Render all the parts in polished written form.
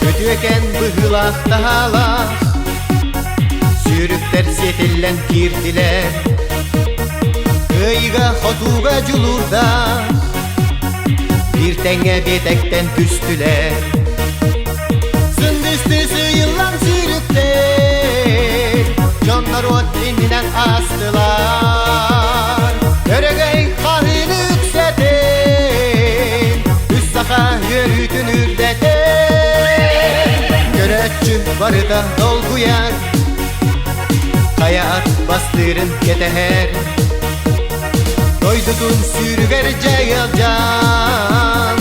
Үтүөкэн быһыылаах таһаалаах Сүүрүктэр сиэтиллэн киирдилэр Кыайыыга хотууга дьулуурдаах Биир тэҥҥэ биэтэктэн түстүлэр Сындысты сыйыллан сүүрүктэр Дьон норуот иннинэн аастылар Өрөгөй хаһыыны үксэтин Үс саха үөрүүтүн үрдэтин Көрөөччү барыта долгуйар Хайа ат бастыырын кэтэһэр Дойдутун сүүрүгэр дьайылдьан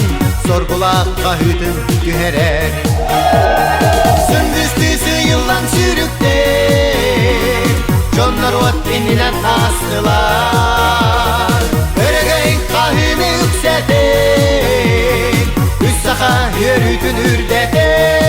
Соргулаах хаһыытын түһэрэр Сындыстыы сыйыллан сүүрүктэр Дьон норуот иннинэн аастылар Өрөгөй хаһыыны үксэтин Үс саха үөрүүтүн үрдэтин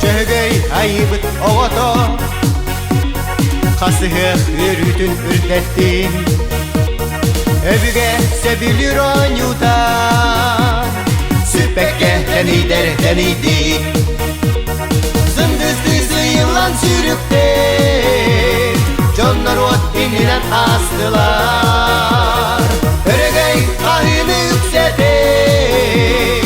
Дьөһөгөй айыбыт оҕото Хасыһыах үөрүүтүн үрдэттин Өбүгэ сөбүлүүр оонньуута Сүппэккэ тэнийдэр тэнийдин Сындыстыы сыйыллан сүүрүктэр Дьон норуот иннинэн аастылар Өрөгөй хаһыыны үксэтэн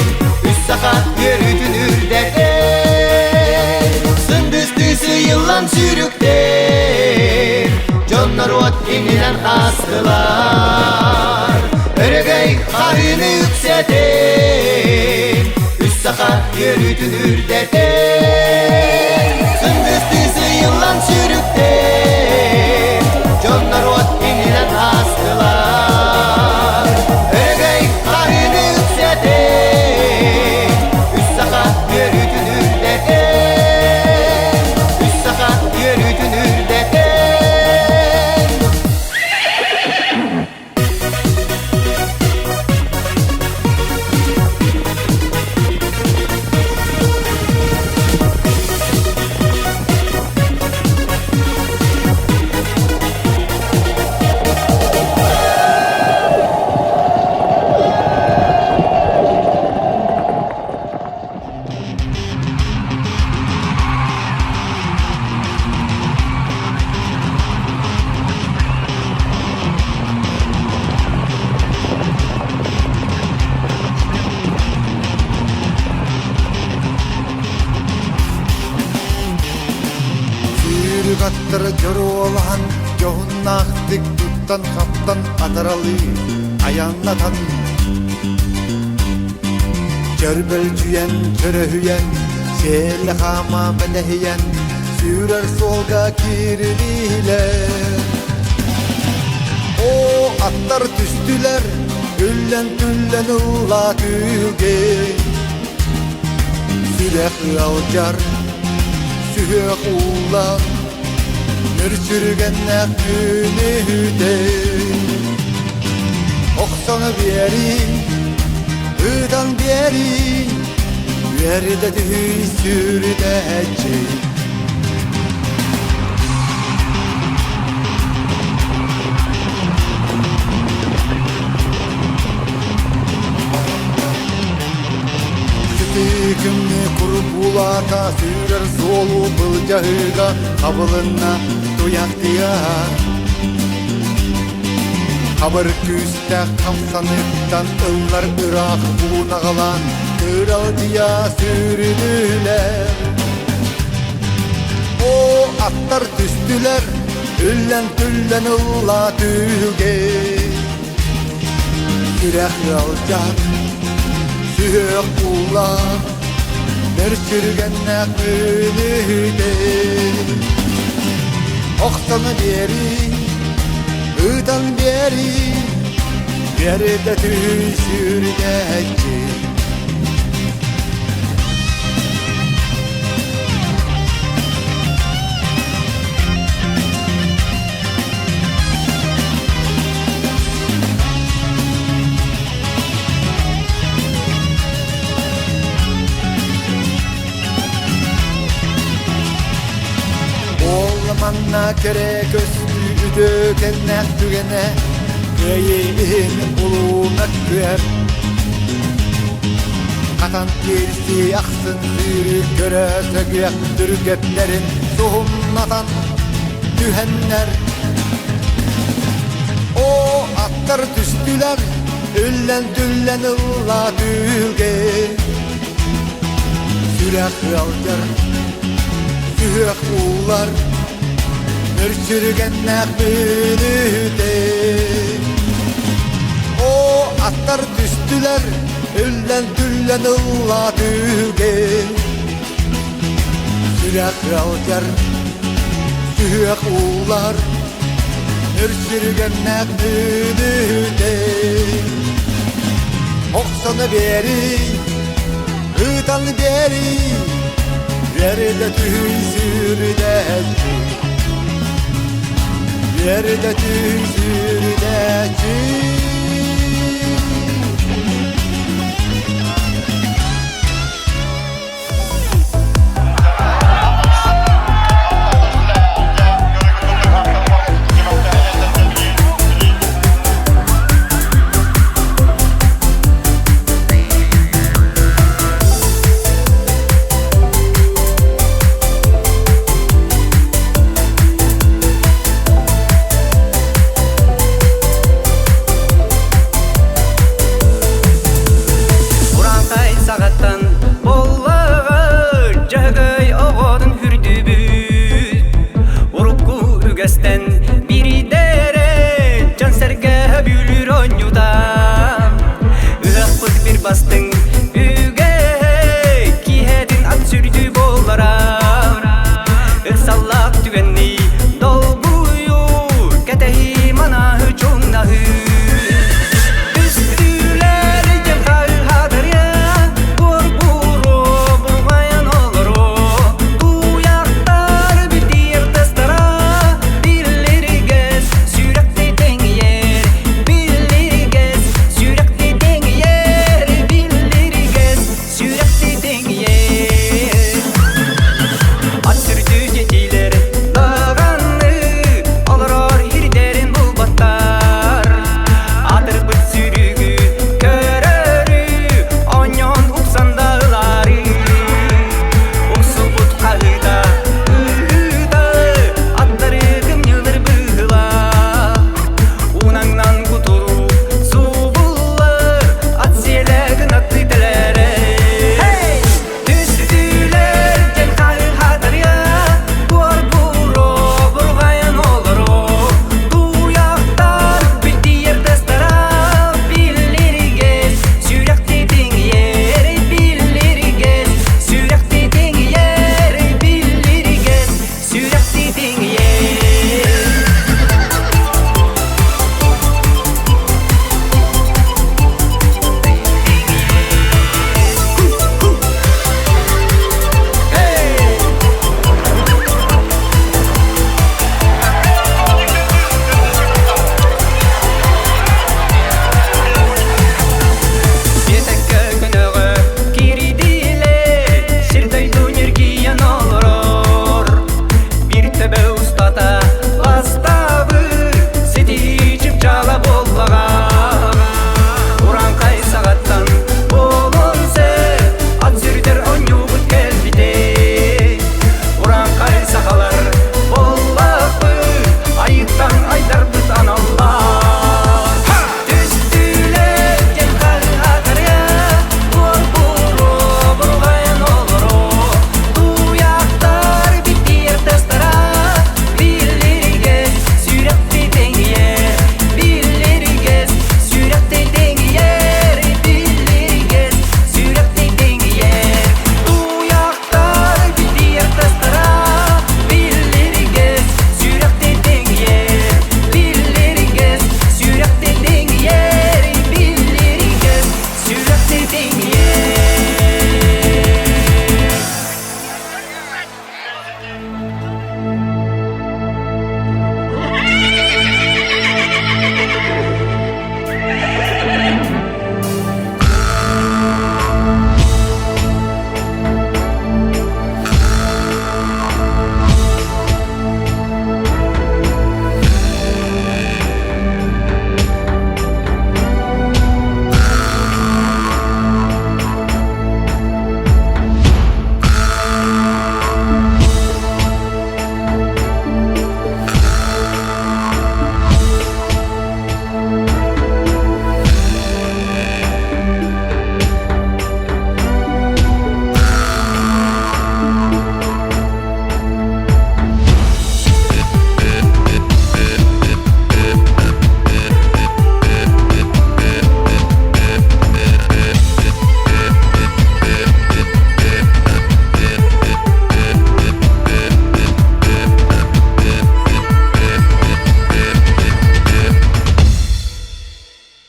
Үс саха үөрүүтүн үрдэтэн Сындыстыы сыйыллан сүүрүктэр Дьон норуот иннинэн аастылар Өрөгөй хаһыыны үксэтэн. үөрүүтүн үрдэтэн, Сындыстыы сыйыллан сүрүктэн, Дьон норуот иннинэн аастылар. Өрөгөй хаһыыны үксэтэн, Үс саха үөрүүтүн үрдэтэн, Үс саха үөрүүтүн үрдэтэн. Сүүрүк аттара дьоруолаһан, дьоһуннаахтык туттан-хаптан атаралыы айаннатан, чөрбөлдьүйэн, чөрөһүйэн, сиэлэ хаама мэнэһийэн, сүүрэр суолга киирилиилэр. Оо, аттар түстүлэр, үллэн-түллэн ылла түүгэ. Сүрэх ыалдьар, сүһүөх ууллан, Мүрчүргэннээх түүнүһүтэ. Охсон биэрин, ыытан биэрин, үөрдэ түһүй сүрдээччи. Сытыы курбуулаата сүүрэр суолу былдьаһыыга хабылынна туйахтыйа. Хабыр күүстээх хамсаныттан ыллар ыраах буунаҕалаан кыралдьыйа сүүрүлүлэр. Оо, аттар түстүлэр, үллэн-түллэн ылла түһүлгэ. Сүрэх ыалдьар, сүһүөх уулаах, мөрсүргэннээх мүнүүтэ. Охсону биэрии, ыытан биэрии, биэрдэ түһүй сүрдээччи. Буолла манна кэрэ көстүү үтүөкэннээх түгэнэ, Кыайыы иһин улууна күөр. Хатан киирсии ахсын сүүрүү көрө сөгүөх түргэттэрин суһумнатан түһэннэр. Оо, аттар түстүлэр, үллэн-түллэн ылла түһүлгэ. Сүрэх ыалдьар, сүһүөх уулар, мөрсүргэннээх мүнүүтэ. Оо, аттар түстүлэр, үллэн-түллэн ылла түһүлгэ. Сүрэх ыалдьар, сүһүөх уулар, Өрсүргэннээх мүнүүтэ. Охсону биэрий, ыытан биэрий, үөрдэ түһүй сүрдээччи. Үөрдэ түһүй сүрдээччи.